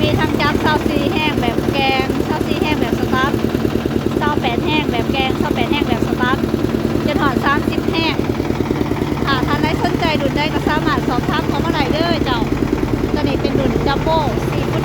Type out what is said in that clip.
ມີທັງຈັກຊາວສີ່ແຮງແບບແກ່ງ, ຊາວສີ່ແຮງແບບສະຕັດ, ຊາວແປດແຮງແບບແກ່ງ, ຊາວແປດແຮງແບບສະຕັດ, ຈົນຮອດສາມສິບແຮງ. ຖ້າທ່ານໃດສົນໃຈລຸ້ນໃດກໍສາມາດສອບຖາມເຂົ້າມາໄດ້ເດີເຈົ້າ. ຕົວນີ້ເປັນລຸ້ນຈັມໂບ້ສີ່ໂຟ